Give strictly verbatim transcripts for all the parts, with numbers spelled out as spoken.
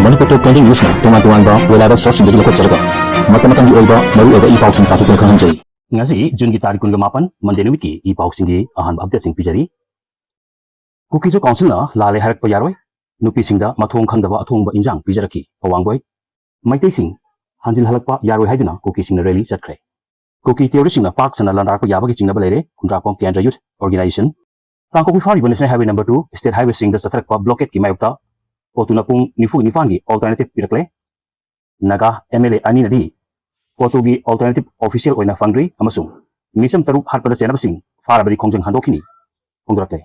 ꯃꯅꯤꯄꯨꯔ ꯇꯣꯞ twenty ꯅ꯭ꯌꯨꯁꯅ ꯇꯣꯉꯥꯟ ꯇꯣꯉꯥꯟꯕ reliable ꯁꯣꯔꯁꯁꯤꯡꯗꯒꯤ ꯂꯧꯈꯠꯆꯔꯒ ꯃꯇꯝ ꯃꯇꯝꯒꯤ ꯑꯣꯏꯕ ꯃꯔꯨꯑꯣꯏꯕ ꯏ ꯄꯥꯎꯁꯤꯡ ꯇꯥꯊꯣꯛꯇꯨꯅ ꯈꯪꯍꯟꯖꯩ꯫ ꯉꯁꯤ ꯖꯨꯟꯒꯤ ꯇꯥꯔꯤꯛ ꯀꯨꯟꯒ ꯃꯥꯄꯟ, ꯃꯟꯗꯦ ꯅꯨꯃꯤꯠꯀꯤ ꯏ ꯄꯥꯎꯁꯤꯡꯒꯤ ꯑꯍꯥꯟꯕ ꯑꯞꯗꯦꯠꯁꯤꯡ ꯄꯤꯖꯔꯤ꯫ ꯀꯨꯀꯤꯖꯣ ꯀꯥꯎꯟꯁꯤꯜꯅ ꯂꯥꯜꯂꯦ ꯍꯥꯏꯔꯛꯄ ꯌꯥꯔꯣꯏ, ꯅꯨꯄꯤꯁꯤꯡꯗ ꯃꯊꯣꯡ ꯈꯪꯗꯕ ꯑꯊꯣꯡꯕ ꯏꯟꯖꯥꯡ ꯄꯤꯖꯔꯛꯈꯤ ꯑꯋꯥꯡꯕꯣꯏ꯫ ꯃꯩꯇꯩꯁꯤꯡ ꯍꯟꯖꯤꯜꯍꯜꯂꯛꯄ ꯌꯥꯔꯣꯏ ꯍꯥꯏꯗꯨꯅ ꯀꯨꯀꯤꯁꯤꯡꯅ ꯔꯦꯂꯤ ꯆꯠꯈ꯭ꯔꯦ꯫ ꯀꯨꯀꯤ ꯇꯦꯔꯣꯔꯤꯁꯁꯤꯡꯅ ꯄꯥꯛ ꯁꯟꯅ ꯂꯥꯟꯗꯥꯔꯛꯄ ꯌꯥꯕꯒꯤ ꯆꯤꯡꯅꯕ ꯂꯩꯔꯦ, ꯈꯨꯟꯗ꯭ꯔꯥꯛꯄꯝ ꯀꯦꯟꯗ꯭ꯔ ꯌꯨꯠ ꯑꯣꯔꯒꯅꯥꯏꯖꯦꯁꯟ꯫ ꯀꯥꯡꯄꯣꯛꯄꯤ ꯐꯥꯎꯔꯤꯕ national highway number two state ꯍꯥꯏꯋꯦꯁꯤꯡꯗ ꯆꯠꯊꯔꯛꯄ ꯕ꯭ꯂꯣꯀꯦꯠꯀꯤ ꯃꯥꯌꯣꯛꯇ ꯑꯣꯇꯣꯅ ꯄꯨꯡ ꯅꯤꯐꯨ ꯅꯤꯄꯥꯟꯒꯤ ꯑꯣꯜꯇꯔꯅꯦꯇꯤꯚ ꯄꯤꯔꯛꯂꯦ꯫ ꯅꯥꯒꯥ ꯑꯦꯝ ꯑꯦꯜ ꯑꯦ ꯑꯅꯤꯅꯗꯤ ꯑꯣꯇꯣꯒꯤ ꯑꯣꯜꯇꯔꯅꯦꯇꯤꯚ ꯑꯣꯐꯤꯁꯤꯌꯦꯜ ꯑꯣꯏꯅ ꯐꯪꯗ꯭ꯔꯤ ꯑꯃꯁꯨꯡ ꯃꯤꯆꯝ ꯇꯔꯨꯛ ꯍꯥꯠꯄꯗ ꯆꯦꯟꯅꯕꯁꯤꯡ ꯐꯥꯔꯕꯗꯤ ꯈꯣꯡꯖꯪ ꯍꯟꯗꯣꯛꯈꯤꯅꯤ ꯐꯣꯡꯗꯣꯔꯛꯂꯦ꯫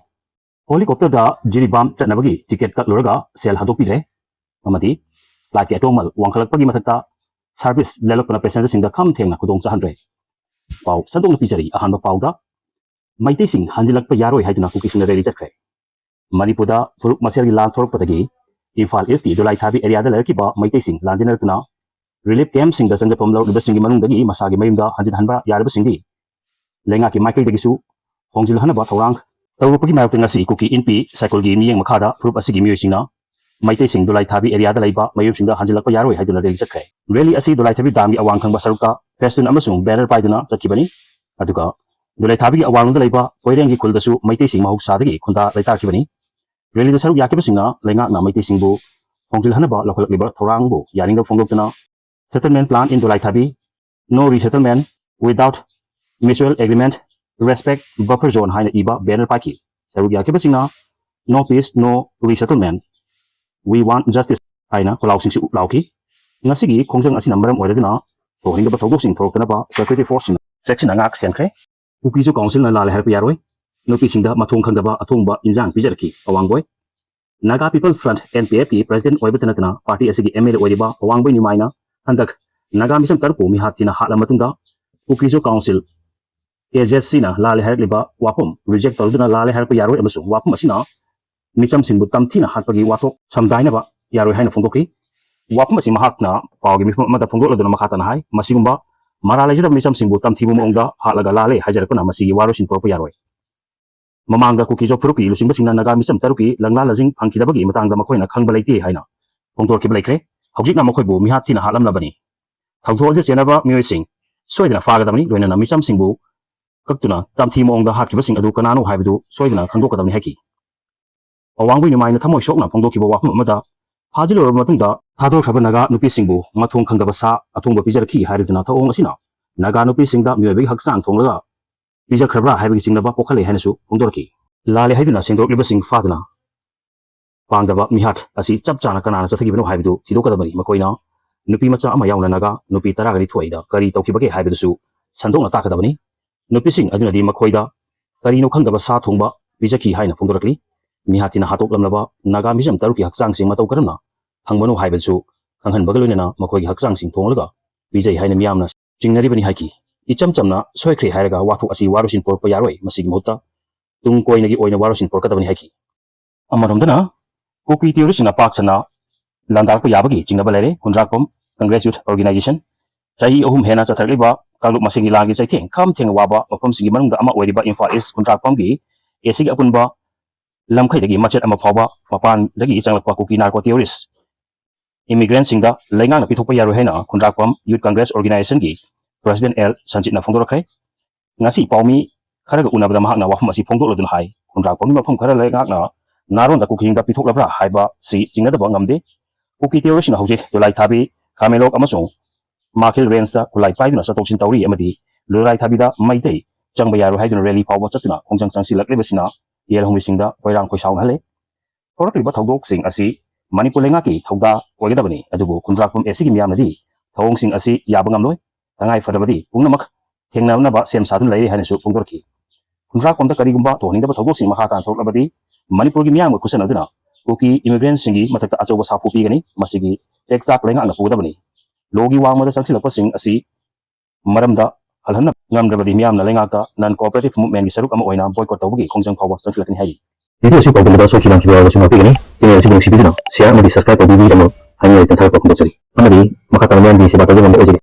ꯍꯦꯂꯤꯀꯣꯞꯇꯔꯗ ꯖꯤꯔꯤꯕꯥꯝ ꯆꯠꯅꯕꯒꯤ ꯇꯤꯀꯦꯠ ꯀꯛꯂꯨꯔꯒ ꯁꯦꯜ ꯍꯟꯗꯣꯛꯄꯤꯗ꯭ꯔꯦ ꯑꯃꯗꯤ ꯐ꯭ꯂꯥꯏꯠꯀꯤ ꯑꯇꯣꯡꯃꯜ ꯋꯥꯡꯈꯠꯂꯛꯄꯒꯤ ꯃꯊꯛꯇ ꯁꯥꯔꯚꯤꯁ ꯂꯦꯞꯂꯛꯄꯅ ꯄꯦꯁꯦꯟꯖꯔꯁꯤꯡꯗ ꯈꯝ ꯊꯦꯡꯅ ꯈꯨꯗꯣꯡ ꯆꯥꯍꯟꯗ꯭ꯔꯦ꯫ ꯄꯥꯎ ꯁꯟꯗꯣꯛꯅ ꯄꯤꯖꯔꯤ꯫ ꯑꯍꯥꯟꯕ ꯄꯥꯎꯗ, ꯃꯩꯇꯩꯁꯤꯡ ꯍꯟꯖꯤꯜꯂꯛꯄ ꯌꯥꯔꯣꯏ ꯍꯥꯏꯗꯨꯅ ꯀꯨꯀꯤꯁꯤꯡꯅ ꯔꯦꯂꯤ ꯆꯠꯈ꯭ꯔꯦ꯫ ꯃꯅꯤꯄꯨꯔꯗ ꯐꯨꯔꯨꯞ ꯃꯁꯦꯜꯒꯤ ꯂꯥꯟ ꯊꯣꯔꯛꯄꯗꯒꯤ ꯏꯝꯐꯥꯜ ꯏꯁꯀꯤ ꯗꯣꯂꯥꯏꯊꯥꯕꯤ ꯑꯦꯔꯤꯌꯥꯗ ꯂꯩꯔꯛꯈꯤꯕ ꯃꯩꯇꯩꯁꯤꯡ ꯂꯥꯟꯖꯦꯟꯅꯔꯛꯇꯨꯅ ꯔꯤꯂꯤꯐ ꯀꯦꯝꯞꯁꯤꯡꯗ ꯆꯪꯖꯐꯝ ꯂꯧꯔꯛꯂꯤꯕꯁꯤꯡꯒꯤ ꯃꯅꯨꯡꯗꯒꯤ ꯃꯁꯥꯒꯤ ꯃꯌꯨꯝꯗ ꯍꯟꯖꯤꯟꯍꯟꯕ ꯌꯥꯔꯕꯁꯤꯡꯗꯤ ꯂꯩꯉꯥꯛꯀꯤ ꯃꯥꯏꯀꯩꯗꯒꯤꯁꯨ ꯍꯣꯡꯖꯤꯜꯍꯟꯅꯕ ꯊꯧꯔꯥꯡ ꯇꯧꯔꯛꯄꯒꯤ ꯃꯥꯌꯣꯛꯇ ꯉꯁꯤ ꯀꯨꯀꯤ ꯏꯟꯄꯤ ꯁꯥꯏꯀꯜꯒꯤ ꯃꯤꯠꯌꯦꯡ ꯃꯈꯥꯗ ꯐꯨꯔꯨꯞ ꯑꯁꯤꯒꯤ ꯃꯤꯑꯣꯏꯁꯤꯡꯅ ꯃꯩꯇꯩꯁꯤꯡ ꯗꯣꯂꯥꯏꯊꯥꯕꯤ ꯑꯦꯔꯤꯌꯥꯗ ꯂꯩꯕ ꯃꯌꯨꯝꯁꯤꯡꯗ ꯍꯟꯖꯤꯜꯂꯛꯄ ꯌꯥꯔꯣꯏ ꯍꯥꯏꯗꯨꯅ ꯔꯦꯂꯤ ꯆꯠꯈ꯭ꯔꯦ꯫ ꯔꯦꯂꯤ ꯑꯁꯤ ꯗꯣꯂꯥꯏꯊꯥꯕꯤ ꯗꯥꯝꯒꯤ ꯑꯋꯥꯡ ꯊꯪꯕ ꯁꯔꯨꯛꯇ ꯐꯦꯁꯇꯨꯟ ꯑꯃꯁꯨꯡ ꯕꯦꯅꯔ ꯄꯥꯏꯗꯨꯅ ꯆꯠꯈꯤꯕꯅꯤ꯫ ꯑꯗꯨꯒ ꯗꯣꯂꯥꯏꯊꯥꯕꯤꯒꯤ ꯑꯋꯥꯡꯂꯣꯝꯗ ꯂꯩꯕ ꯀꯣꯏꯔꯦꯡꯒꯤ ꯈꯨꯜꯗꯁꯨ ꯃꯩꯇꯩꯁꯤꯡ ꯃꯍꯧꯁꯥꯗꯒꯤ ꯈꯨꯟꯗꯥ ꯂꯩꯇꯥꯈꯤꯕꯅꯤ꯫ ꯔꯦꯂꯤꯗ ꯁꯔꯨꯛ ꯌꯥꯈꯤꯕꯁꯤꯡꯅ ꯂꯩꯉꯥꯛꯅ ꯃꯩꯇꯩꯁꯤꯡꯕꯨ ꯍꯣꯡꯖꯤꯜꯍꯟꯅꯕ ꯂꯧꯈꯠꯂꯛꯂꯤꯕ ꯊꯧꯔꯥꯡꯕꯨ ꯌꯥꯅꯤꯡꯗꯕ ꯐꯣꯡꯗꯣꯛꯇꯨꯅ "Settlement plan in ꯗꯣꯂꯥꯏꯊꯥꯕꯤ, no resettlement without mutual agreement, respect buffer zone" ꯍꯥꯏꯅ ꯏꯕ ꯕꯦꯅꯔ ꯄꯥꯏꯈꯤ꯫ ꯁꯔꯨꯛ ꯌꯥꯈꯤꯕꯁꯤꯡꯅ "No peace, no resettlement, we want justice" ꯍꯥꯏꯅ ꯈꯣꯜꯂꯥꯎꯁꯤꯡꯁꯨ ꯂꯥꯎꯈꯤ꯫ ꯉꯁꯤꯒꯤ ꯈꯣꯡꯖꯪ ꯑꯁꯤꯅ ꯃꯔꯝ ꯑꯣꯏꯔꯗꯨꯅ ꯊꯣꯛꯍꯟꯅꯤꯡꯗꯕ ꯊꯧꯗꯣꯛꯁꯤꯡ ꯊꯣꯛꯂꯛꯇꯅꯕ ꯁꯦꯀ꯭ꯌꯨꯔꯤꯇꯤ ꯐꯣꯔꯁꯁꯤꯡꯅ ꯆꯦꯛꯁꯤꯟꯅ ꯉꯥꯛ ꯁꯦꯟꯈ꯭ꯔꯦ꯫ ꯀꯨꯀꯤꯖꯣ ꯀꯥꯎꯟꯁꯤꯜꯅ ꯂꯥꯜꯂꯦ ꯍꯥꯏꯔꯛꯄ ꯌꯥꯔꯣꯏ, ꯅꯨꯄꯤꯁꯤꯡꯗ ꯃꯊꯣꯡ ꯈꯪꯗꯕ ꯑꯊꯣꯡꯕ ꯏꯟꯖꯥꯡ ꯄꯤꯖꯔꯛꯈꯤ ꯑꯋꯥꯡꯕꯣꯏ꯫ Naga people front, N P ꯑꯦꯐꯀꯤ ꯄ꯭ꯔꯁꯤꯗꯦꯟꯠ ꯑꯣꯏꯕꯇ ꯅꯠꯇꯅ ꯄꯥꯔꯇꯤ ꯑꯁꯤꯒꯤ ꯑꯦꯝ ꯑꯦꯜ ꯑꯦ ꯑꯣꯏꯔꯤꯕ ꯑꯋꯥꯡꯕꯣꯏ ꯅꯤꯃꯥꯏꯅ ꯍꯟꯗꯛ ꯅꯥꯒꯥ ꯃꯤꯆꯝ ꯇꯔꯨꯛꯄꯨ ꯃꯤꯍꯥꯠ ꯊꯤꯅ ꯍꯥꯠꯂ ꯃꯇꯨꯡꯗ ꯀꯨꯀꯤꯖꯣ ꯀꯥꯎꯟꯁꯤꯜ, ꯀꯦ ꯖꯦꯠ ꯁꯤꯅ ꯂꯥꯜꯂꯦ ꯍꯥꯏꯔꯛꯂꯤꯕ ꯋꯥꯐꯝ ꯔꯤꯖꯦꯛ ꯇꯧꯗꯨꯅ ꯂꯥꯜꯂꯦ ꯍꯥꯏꯔꯛꯄ ꯌꯥꯔꯣꯏ ꯑꯃꯁꯨꯡ ꯋꯥꯐꯝ ꯑꯁꯤꯅ ꯃꯤꯆꯝꯁꯤꯡꯕꯨ ꯇꯝꯊꯤꯅ ꯍꯥꯠꯄꯒꯤ ꯋꯥꯊꯣꯛ ꯁꯝꯗꯥꯏꯅꯕ ꯌꯥꯔꯣꯏ ꯍꯥꯏꯅ ꯐꯣꯡꯗꯣꯛꯈꯤ꯫ ꯋꯥꯐꯝ ꯑꯁꯤ ꯃꯍꯥꯛꯅ ꯄꯥꯎꯒꯤ ꯃꯤꯐꯝ ꯑꯃꯗ ꯐꯣꯡꯗꯣꯛꯂꯗꯨꯅ ꯃꯈꯥ ꯇꯥꯅ ꯍꯥꯏ, ꯃꯁꯤꯒꯨꯝꯕ ꯃꯔꯥꯜ ꯂꯩꯖꯗꯕ ꯃꯤꯆꯝꯁꯤꯡꯕꯨ ꯇꯝꯊꯤꯕ ꯃꯑꯣꯡꯗ ꯍꯥꯠꯂꯒ ꯂꯥꯜꯂꯦ ꯍꯥꯏꯖꯔꯛꯄꯅ ꯃꯁꯤꯒꯤ ꯋꯥꯔꯣꯏꯁꯤꯟ ꯄꯨꯔꯛꯄ ꯌꯥꯔꯣꯏ꯫ ꯃꯃꯥꯡꯗ ꯀꯨꯀꯤꯖꯣ ꯐꯨꯔꯨꯞꯀꯤ ꯂꯨꯆꯤꯡꯕꯁꯤꯡꯅ ꯅꯥꯒꯥ ꯃꯤꯆꯝ ꯇꯔꯨꯛꯀꯤ ꯂꯪꯂꯥ ꯂꯖꯤꯡ ꯐꯪꯈꯤꯗꯕꯒꯤ ꯃꯇꯥꯡꯗ ꯃꯈꯣꯏꯅ ꯈꯪꯕ ꯂꯩꯇꯦ ꯍꯥꯏꯅ ꯐꯣꯡꯗꯣꯔꯛꯈꯤꯕ ꯂꯩꯈ꯭ꯔꯦ꯫ ꯍꯧꯖꯤꯛꯅ ꯃꯈꯣꯏꯕꯨ ꯃꯤꯍꯥꯠ ꯊꯤꯅ ꯍꯥꯠꯂꯝꯂꯕꯅꯤ꯫ ꯊꯧꯗꯣꯛ ꯑꯁꯤꯗ ꯆꯦꯟꯅꯕ ꯃꯤꯑꯣꯏꯁꯤꯡ ꯁꯣꯏꯗꯅ ꯐꯥꯒꯗꯕꯅꯤ꯫ ꯂꯣꯏꯅꯅ ꯃꯤꯆꯝꯁꯤꯡꯕꯨ ꯀꯛꯇꯨꯅ ꯇꯝꯊꯤ ꯃꯑꯣꯡꯗ ꯍꯥꯠꯈꯤꯕꯁꯤꯡ ꯑꯗꯨ ꯀꯅꯥꯅꯣ ꯍꯥꯏꯕꯗꯨ ꯁꯣꯏꯗꯅ ꯈꯪꯗꯣꯛꯀꯗꯕꯅꯤ ꯍꯥꯏꯈꯤ꯫ ꯑꯋꯥꯡꯕ ꯅꯨꯃꯥꯏꯅ ꯊꯃꯣꯏ ꯁꯣꯛꯅ ꯐꯣꯡꯗꯣꯛꯈꯤꯕ ꯋꯥꯐꯝ ꯑꯃꯗ, ꯐꯥꯖꯤꯜꯂꯨꯔꯕ ꯃꯇꯨꯡꯗ ꯊꯥꯗꯣꯛꯈ꯭ꯔꯕ ꯅꯥꯒꯥ ꯅꯨꯄꯤꯁꯤꯡꯕꯨ ꯃꯊꯣꯡ ꯈꯪꯗꯕ ꯁꯥ ꯑꯊꯣꯡꯕ ꯄꯤꯖꯔꯛꯈꯤ ꯍꯥꯏꯔꯗꯨꯅ ꯊꯧꯑꯣꯡ ꯑꯁꯤꯅ ꯅꯥꯒꯥ ꯅꯨꯄꯤꯁꯤꯡꯗ ꯃꯤꯑꯣꯏꯕꯒꯤ ꯍꯛꯆꯥꯡ ꯊꯣꯡꯂꯒ ꯄꯤꯖꯈ꯭ꯔꯕ꯭ꯔꯥ ꯍꯥꯏꯕꯒꯤ ꯆꯤꯡꯅꯕ ꯄꯣꯛꯍꯜꯂꯦ ꯍꯥꯏꯅꯁꯨ ꯐꯣꯡꯗꯣꯔꯛꯈꯤ꯫ ꯂꯥꯜꯂꯦ ꯍꯥꯏꯗꯨꯅ ꯁꯦꯡꯗꯣꯛꯂꯤꯕꯁꯤꯡ ꯐꯥꯗꯨꯅ ꯄꯥꯡꯗꯕ ꯃꯤꯍꯥꯠ ꯑꯁꯤ ꯆꯞ ꯆꯥꯅ ꯀꯅꯥꯅ ꯆꯠꯊꯈꯤꯕꯅꯣ ꯍꯥꯏꯕꯗꯨ ꯊꯤꯗꯣꯛꯀꯗꯕꯅꯤ꯫ ꯃꯈꯣꯏꯅ ꯅꯨꯄꯤ ꯃꯆꯥ ꯑꯃ ꯌꯥꯎꯅ ꯅꯥꯒꯥ ꯅꯨꯄꯤ ꯇꯔꯥꯒ ꯅꯤꯊꯣꯏꯗ ꯀꯔꯤ ꯇꯧꯈꯤꯕꯒꯦ ꯍꯥꯏꯕꯗꯨꯁꯨ ꯁꯟꯗꯣꯛꯅ ꯇꯥꯛꯀꯗꯕꯅꯤ꯫ ꯅꯨꯄꯤꯁꯤꯡ ꯑꯗꯨꯅꯗꯤ ꯃꯈꯣꯏꯗ ꯀꯔꯤꯅꯣ ꯈꯪꯗꯕ ꯁꯥ ꯊꯣꯡꯕ ꯄꯤꯖꯈꯤ ꯍꯥꯏꯅ ꯐꯣꯡꯗꯣꯔꯛꯂꯤ꯫ ꯃꯤꯍꯥꯠ ꯊꯤꯅ ꯍꯥꯠꯇꯣꯛꯂꯝꯂꯕ ꯅꯥꯒꯥ ꯃꯤꯆꯝ ꯇꯔꯨꯛꯀꯤ ꯍꯛꯆꯥꯡꯁꯤꯡ ꯃꯇꯧ ꯀꯔꯝꯅ ꯐꯪꯕꯅꯣ ꯍꯥꯏꯕꯗꯨꯁꯨ ꯈꯪꯍꯟꯕꯒ ꯂꯣꯏꯅꯅ ꯃꯈꯣꯏꯒꯤ ꯍꯛꯆꯥꯡꯁꯤꯡ ꯊꯣꯡꯂꯒ ꯄꯤꯖꯩ ꯍꯥꯏꯅ ꯃꯤꯌꯥꯝꯅ ꯆꯤꯡꯅꯔꯤꯕꯅꯤ ꯍꯥꯏꯈꯤ꯫ ꯏꯆꯝ ꯆꯝꯅ ꯁꯣꯏꯈ꯭ꯔꯦ ꯍꯥꯏꯔꯒ ꯋꯥꯊꯣꯛ ꯑꯁꯤ ꯋꯥꯔꯣꯏꯁꯤꯟ ꯄꯨꯔꯛꯄ ꯌꯥꯔꯣꯏ꯫ ꯃꯁꯤꯒꯤ ꯃꯍꯨꯠꯇ ꯇꯨꯡ ꯀꯣꯏꯅꯒꯤ ꯑꯣꯏꯅ ꯋꯥꯔꯣꯏꯁꯤꯟ ꯄꯨꯔꯛꯀꯗꯕꯅꯤ ꯍꯥꯏꯈꯤ꯫ ꯑꯃꯔꯣꯝꯗꯅ, ꯀꯨꯀꯤ ꯇꯦꯔꯣꯔꯤꯁꯁꯤꯡꯅ ꯄꯥꯛ ꯁꯟꯅ ꯂꯥꯟꯗꯥꯔꯛꯄ ꯌꯥꯕꯒꯤ ꯆꯤꯡꯅꯕ ꯂꯩꯔꯦ꯫ ꯈꯨꯟꯗ꯭ꯔꯥꯛꯄꯝ ꯀꯪꯒ꯭ꯔꯦꯁ ꯌꯨꯊ ꯑꯣꯔꯒꯅꯥꯏꯖꯦꯁꯟ, ꯆꯍꯤ ꯑꯍꯨꯝ ꯍꯦꯟꯅ ꯆꯠꯊꯔꯛꯂꯤꯕ ꯀꯥꯡꯂꯨꯞ ꯃꯁꯤꯒꯤ ꯂꯥꯟꯒꯤ ꯆꯩꯊꯦꯡ ꯈꯝ ꯊꯦꯡꯅ ꯋꯥꯕ ꯃꯐꯝꯁꯤꯡꯒꯤ ꯃꯅꯨꯡꯗ ꯑꯃ ꯑꯣꯏꯔꯤꯕ ꯏꯝꯐꯥꯜ ꯏꯁ ꯈꯨꯟꯗ꯭ꯔꯥꯛꯄꯝꯒꯤ ꯑꯦꯁꯤꯒꯤ ꯑꯄꯨꯟꯕ ꯂꯝꯈꯩꯗꯒꯤ ꯃꯆꯦꯠ ꯑꯃ ꯐꯥꯎꯕ ꯃꯄꯥꯟꯗꯒꯤ ꯆꯪꯂꯛꯄ ꯀꯨꯀꯤ ꯅꯥꯔꯀꯣ ꯇꯦꯔꯣꯔꯤꯁ ꯏꯃꯤꯒ꯭ꯔꯦꯟꯁꯤꯡꯗ ꯂꯩꯉꯥꯛꯅ ꯄꯤꯊꯣꯛꯄ ꯌꯥꯔꯣꯏ ꯍꯥꯏꯅ ꯈꯨꯟꯗ꯭ꯔꯥꯛꯄꯝ ꯌꯨꯊ ꯀꯪꯒ꯭ꯔꯦꯁ ꯑꯣꯔꯒꯅꯥꯏꯖꯦꯁꯟꯒꯤ ꯄ꯭ꯔꯁꯤꯗꯦꯟ ꯑꯦꯜ ꯁꯟꯖꯤꯠꯅ ꯐꯣꯡꯗꯣꯔꯛꯈ꯭ꯔꯦ꯫ ꯉꯁꯤ ꯄꯥꯎꯃꯤ ꯈꯔꯒ ꯎꯅꯕꯗ ꯃꯍꯥꯛꯅ ꯋꯥꯐꯝ ꯑꯁꯤ ꯐꯣꯡꯗꯣꯛꯂꯗꯨꯅ ꯍꯥꯏ, ꯈꯨꯟꯗ꯭ꯔꯥꯛꯄꯝꯒꯤ ꯃꯐꯝ ꯈꯔ ꯂꯩꯉꯥꯛꯅ ꯅꯥꯔꯣꯟꯗ ꯀꯨꯀꯤꯁꯤꯡꯗ ꯄꯤꯊꯣꯛꯂꯕ꯭ꯔꯥ ꯍꯥꯏꯕꯁꯤ ꯆꯤꯡꯅꯗꯕ ꯉꯝꯗꯦ꯫ ꯀꯨꯀꯤ ꯇꯦꯔꯣꯔꯤꯁꯅ ꯍꯧꯖꯤꯛ ꯂꯨꯂꯥꯏ ꯊꯥꯕꯤ, ꯈꯥꯃꯦꯂꯣꯛ ꯑꯃꯁꯨꯡ ꯃꯥꯈꯤꯜ ꯔꯦꯟꯖꯇ ꯈꯨꯠꯂꯥꯏ ꯄꯥꯏꯗꯨꯅ ꯆꯠꯊꯣꯛ ꯆꯠꯁꯤꯟ ꯇꯧꯔꯤ ꯑꯃꯗꯤ ꯂꯨꯂꯥꯏ ꯊꯥꯕꯤꯗ ꯃꯩꯇꯩ ꯆꯪꯕ ꯌꯥꯔꯣꯏ ꯍꯥꯏꯗꯨꯅ ꯔꯦꯂꯤ ꯐꯥꯎꯕ ꯆꯠꯇꯨꯅ ꯈꯣꯡꯖꯪ ꯆꯪꯁꯤꯜꯂꯛꯂꯤꯕꯁꯤꯅ ꯌꯦꯜꯍꯧꯃꯤꯁꯤꯡꯗ ꯈꯣꯏꯔꯥꯡ ꯈꯣꯏꯁꯥꯎꯅꯍꯜꯂꯦ꯫ ꯊꯣꯔꯛꯂꯤꯕ ꯊꯧꯗꯣꯛꯁꯤꯡ ꯑꯁꯤ ꯃꯅꯤꯄꯨꯔ ꯂꯩꯉꯥꯛꯀꯤ ꯊꯧꯗꯥ ꯑꯣꯏꯒꯗꯕꯅꯤ, ꯑꯗꯨꯕꯨ ꯈꯨꯟꯗ꯭ꯔꯥꯛꯄꯝ ꯑꯦꯁꯤꯒꯤ ꯃꯤꯌꯥꯝꯅꯗꯤ ꯊꯧꯑꯣꯡꯁꯤꯡ ꯑꯁꯤ ꯌꯥꯕ ꯉꯝꯂꯣꯏ꯫ ꯇꯉꯥꯏ ꯐꯗ꯭ꯔꯕꯗꯤ ꯄꯨꯝꯅꯃꯛ ꯊꯦꯡꯅꯅꯕ ꯁꯦꯝ ꯁꯥꯗꯨꯅ ꯂꯩꯔꯤ ꯍꯥꯏꯅꯁꯨ ꯐꯣꯡꯗꯣꯔꯛꯈꯤ꯫ ꯈꯨꯟꯗ꯭ꯔꯥꯛꯄꯝꯗ ꯀꯔꯤꯒꯨꯝꯕ ꯊꯣꯛꯍꯟꯅꯤꯡꯗꯕ ꯊꯧꯗꯣꯛꯁꯤꯡ ꯃꯈꯥ ꯇꯥꯅ ꯊꯣꯛꯂꯛꯂꯕꯗꯤ ꯃꯅꯤꯄꯨꯔꯒꯤ ꯃꯤꯌꯥꯝꯒ ꯈꯨꯠꯁꯝꯅꯗꯨꯅ ꯀꯨꯀꯤ ꯏꯃꯤꯒ꯭ꯔꯦꯟꯁꯤꯡꯒꯤ ꯃꯊꯛꯇ ꯑꯆꯧꯕ ꯁꯥꯐꯨ ꯄꯤꯒꯅꯤ꯫ ꯃꯁꯤꯒꯤ ꯇꯦꯛꯆꯥꯛ ꯂꯩꯉꯥꯛꯅ ꯄꯨꯒꯗꯕꯅꯤ꯫ ꯂꯣꯒꯤ ꯋꯥꯡꯃꯗ ꯆꯪꯁꯤꯜꯂꯛꯄꯁꯤꯡ ꯑꯁꯤ ꯃꯔꯝꯗ ꯍꯜꯍꯟꯅ ꯉꯝꯗ꯭ꯔꯕꯗꯤ ꯃꯤꯌꯥꯝꯅ ꯂꯩꯉꯥꯛꯇ non cooperative movement ꯒꯤ ꯁꯔꯨꯛ ꯑꯃ ꯑꯣꯏꯅ boycott ꯇꯧꯕꯒꯤ ꯈꯣꯡꯖꯪ ꯐꯥꯎꯕ ꯆꯪꯁꯤꯜꯂꯛꯀꯅꯤ ꯍꯥꯏꯔꯤ꯫ ꯚꯤꯗꯤꯑꯣ ꯑꯁꯤ ꯄꯥꯎꯗꯝꯕꯗ ꯁꯣꯏꯈꯤꯕ ꯂꯥꯟꯈꯤꯕ ꯌꯥꯎꯔꯕꯁꯨ ꯉꯥꯛꯄꯤꯒꯅꯤ꯫ ꯆꯦꯅꯦꯜ ꯑꯁꯤꯕꯨ ꯅꯨꯡꯁꯤꯕꯤꯗꯨꯅ share ꯑꯃꯗꯤ subscribe ꯇꯧꯕꯤꯕꯒꯤꯗꯃꯛ ꯍꯥꯏꯅꯤꯡꯉꯥꯏ ꯂꯩꯇꯅ ꯊꯥꯒꯠꯄ ꯐꯣꯡꯗꯣꯛꯆꯔꯤ꯫ ꯑꯃꯗꯤ ꯃꯈꯥ ꯇꯥꯅ ꯃꯤꯌꯥꯝꯒꯤ ꯁꯦꯕꯥ ꯇꯧꯕ ꯉꯝꯕ ꯑꯣꯏꯖꯒꯦ꯫